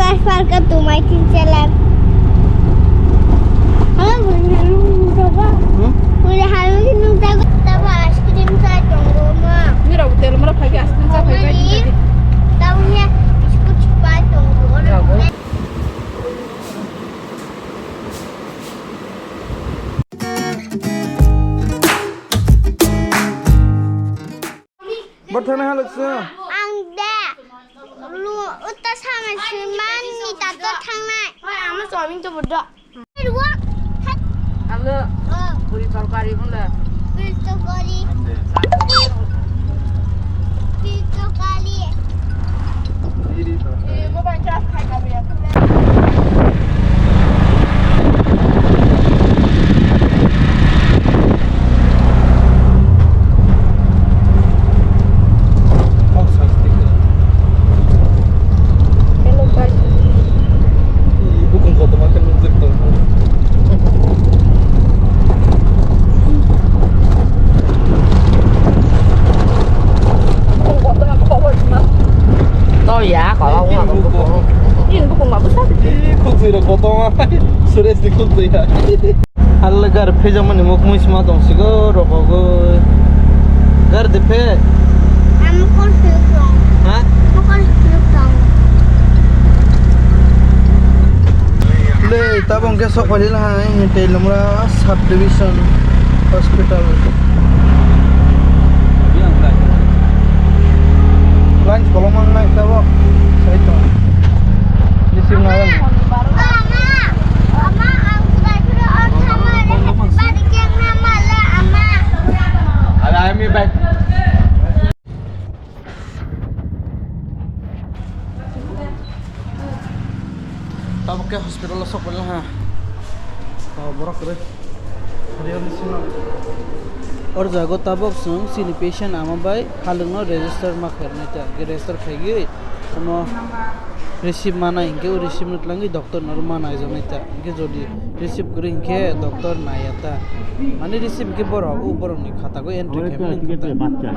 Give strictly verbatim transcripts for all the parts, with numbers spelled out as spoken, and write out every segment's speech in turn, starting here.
Asfalka tumai tin chelak. Hala buri hanu nungjago. Hmm? Buri hanu nungjago. Tabo ice cream chai tongo ma. Nirok tel mura phagi ice cream chai phagi. Tabo ni biscuit chai tongo. Bo thangna halak se. Ang de. Lu uta sama siman ni tato thangnai. Oi, ama choming to bodo. Ruwa. Alo. Oh. Puri torkari hole. Puri torkari. Puri torkari. Eh, mobile charge khai ka biya. To ya, kalau nggak buku. Ini buku nggak besar. Ih, kok sih, kotong apa? Serius, kok sih ya? Hal gari phejakmani muk mui sima tongsigo rokogwi. Gari de phe. Ang mokol suyuk tong. Ha? Mokol suyuk tong. Le, tabong ke sok phalila hai, Teilumra Subdivision Hospital. Lunch kolomang nai tabok. Sai tong. Isi ngalang. Tabuk ke hospital o sok phaila ha. O borok kwrwi. Real sino. Or jago tabuk chwng chini patient ama bai halwngno register ma khairnai ta. Register khaigwi ano receipt manai hinkhe o receipt no twlangwi doctor no ma naijaknai ta. Hinkhe jodi receipt kwrwi hinkhe doctor naiya ta. Mane receipt hinkhe borok, o borokni khatago entry khaimani wngkha ta.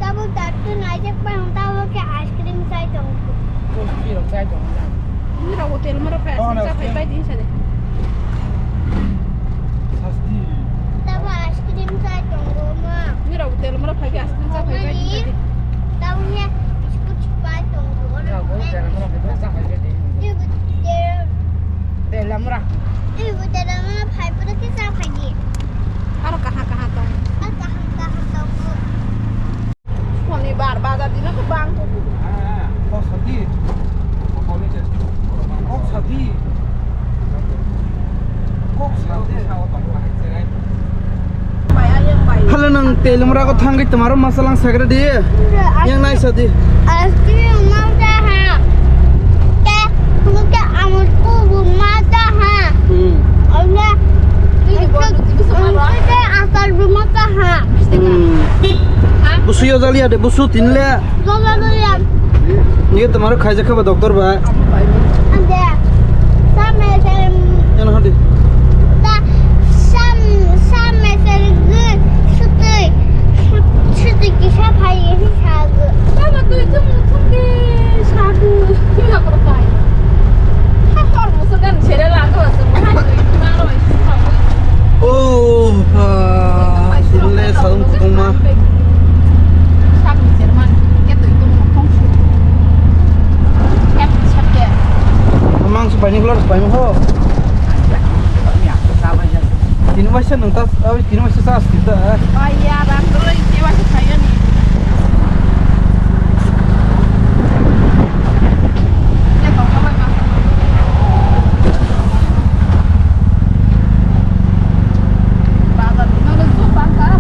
Tabuk doctor naijak pai hwn, tabuk khe ice cream chai tong. Ice cream chai tong na. Ini rok hotel mara pai ice cream chai pai din sade. Sasti. Tabuk ice cream chai tong ma. Ini rok hotel mara pai ice cream chai pai din sade. Tabuk ya biscuit chai tong. Ini hotel mara pai chai pai din. Ini hotel mara. Ini hotel mara pai pai ke chai pai din. Aro kaha kaha tong. Aro kaha kaha tong. Shonibar bazar dino to bang kubu. Kok sadi. Kok sadi. Kok sadi. Halo, nang Teilumra ko thangwi tomaro masalang sakra di. Yang nai sadi. Ice cream mau dah ha. Teh, muka amul kubu mata ha. Hmm. Oke. Ini buat itu semua. Asal rumah dah ha. Hmm. Busu yo jali ade, busu tin le. Jala jala. Ni tomaro khaijak kha ba doctor ba. Ande. Sam me se. Eno hadi. Ta sam, sam me se gu sutui. Sutui kisa phai ni sa gu. Baba, tui tu mutung de sa gu. Tui apa kai? Hakor musugan sere la ko. Oh, ah, sile salung kutungma. Mang supai ni keluar supai ho. Tini waisa nung tas, awi tini waisa tas kita.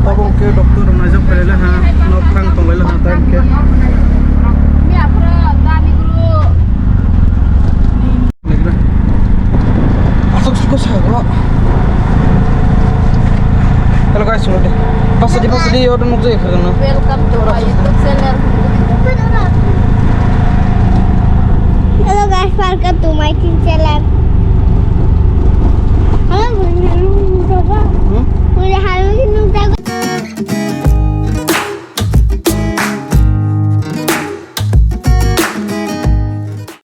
Tabuk khe doctor rok naijak phailai ha, nok thang tonglai ha, tai khe. Negra. Asok si Hello guys, solo de. Pasadi, pasadi, oto nukjai khagano. Welcome to my YouTube channel. Hello guys, welcome to my YouTube channel. Hello, Hmm?